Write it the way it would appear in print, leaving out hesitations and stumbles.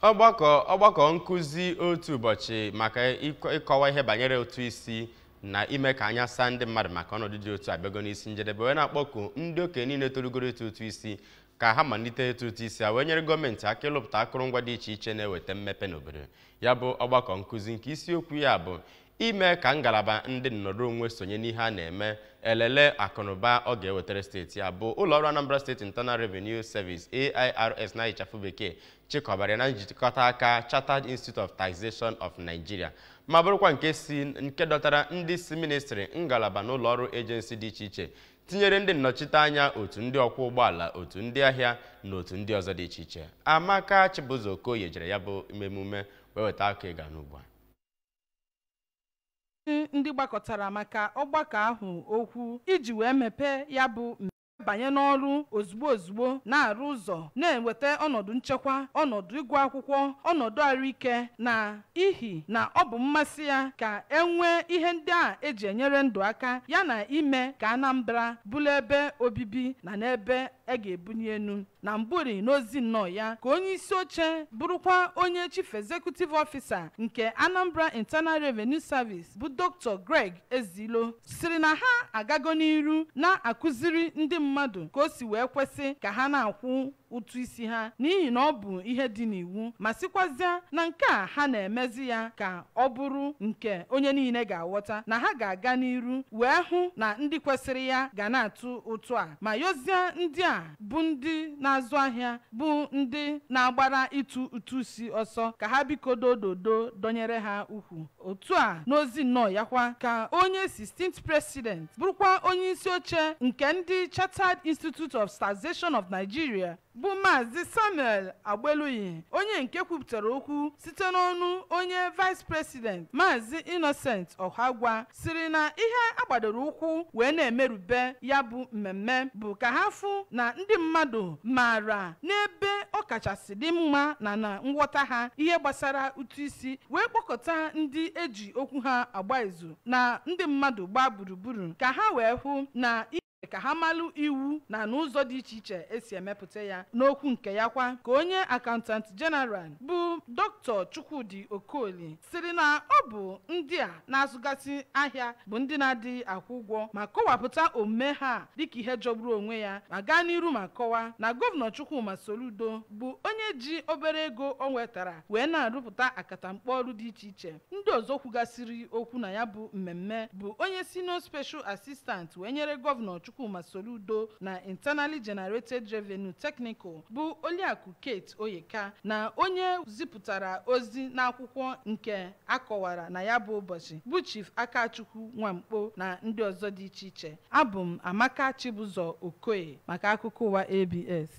Ọgbakọ nkụzi otu ụbọchị maka ịkọwa ihe banyere ụtụ isi na ime ka anya saa ndị mmadụ maka ọnọdụ dị otu abịago n'isi njedebe, wee na-akpọku ndị okenye niile torugoro ịtụ ụtụ isi ka ha malite ịtụ ụtụ isi a wee nyere gọọmenti aka ịlụpụta akụrụngwa dị iche iche na-eweta mmepe n'obodo. Ya bụ ọgbakọ nkụzi nke isiokwu ya bụ ime ka ngalaba ndị nnọrọ onwe sonye n'ihe a na-eme elele akụnụba ọ ga-ewetara steeti a, bụ ụlọọrụ Anambra State Internal Revenue Service, AIRS na ịchafụ bekee, chịkọbara ya na njikọta aka Chartered Institute of Taxation of Nigeria, ma bụrụkwa nke si nke dọtara ndị si ministri, ngalaba na ụlọọrụ agency dị iche iche, tinyere ndị nnọchiteanya otu ndị ọkwọ ụgbọala, otu ndị ahịa na otu ndị ọzọ dị iche iche. Amaka Chibụzọ Okoye jere ya bụ emume wee weta aka ịga n'ugbu a. Ndị gbakọtara maka ọgbakọ ahụ okwu iji wee mepee ya bụ banye n'ọrụ ozugbo ozugbo na-arụ ụzọ, na-eweta ọnọdụ nchekwa, ọnọdụ ịgụ akwụkwọ, ọnọdụ ahụike, na ihi na ọ bụ mmasị ya ka e nwee ihe ndị a eji enyere ndụ aka, ya na ime ka Anambra bụrụ ebe obibi na n'ebe e ga-ebunye enu. Na mburi n'ozi nnọọ ya ka onye isi oche, bụrụkwa onye Chief Executive Officer nke Anambra Internal Revenue Service, bụ Dr. Greg Ezilo, siri na ha agago n'iru na-akụziri ndị mmadụ ka o si wee kwesị ka ha na-akwụ ụtụ isi ha, n'ihi na ọ bụ ihe dị n'iwu, ma sịkwazịa na nke a ha na-emezi ya ka ọ bụrụ nke onye niile ga-aghọta, na ha ga-aga n'iru wee hụ na ndị kwesịrị ya ga na-atụ ụtụ a, ma yozie ndị a bụ ndị na-azụ ahịa, bụ ndị na-agbara ịtụ ụtụ isi ọsọ, ka ha biko dododo dọnyere ha ukwu otu a. N'ozi nnọọ ya kwa ka onye 16th President, bụrụkwa onye isi oche nke ndị Chartered Institute of Taxation of Nigeria, bụ Maazị Samuel Agbeluyi, onye nke kwupụtara okwu site n'ọnụ onye Vice President, Maazị Innocent Ọhagwa, siri na ihe agbadoro ụkwụ wee na-emerube ya bụ mmemme bụ ka ha fụ na ndị mmadụ maara n'ebe ọ kachasị dị mma na nghọta ha ihe gbasara ụtụ isi, wee kpọkọta ndị eji okwu ha agba izu na ndị mmadụ gbaa gburugburu ka ha wee hụ na ka ha malụ iwu na n'ụzọ dị iche iche esi emepụta ya. N'okwu nke ya kwa ka onye Accountant General, bụ Dr. Chukwudi Okoli, siri na ọ bụ ndị a na-azụgasị ahịa bụ ndị na-adịghị akwụ ụgwọ, ma kọwapụta omume ha dịka ihe jọgburu onwe ya, ma gaa n'iru ma kọwaa na Gọvanọ Chukwuma Soludo bụ onye ji obere ego o nwetara wee na-arụpụta akatamkpo ọrụ dị iche iche. Ndị ọzọ kwugasịrị okwu na ya bụ mmemme bụ onye Senior Special Assistant wee nyere Gọvanọ Chukwuma Soludo na Internally Generated Revenue Technical, bụ Oliakụ Kate Oyeka, na onye zipụtara ozi n'akwụkwọ nke akọwara na ya bụ ụbọchị, bụ Chief Akachukwu Nwamkpo, na ndị ọzọ dị iche iche. Abụ m Amaka Chibụzọ Okoye maka akụkọ ụwa ABS.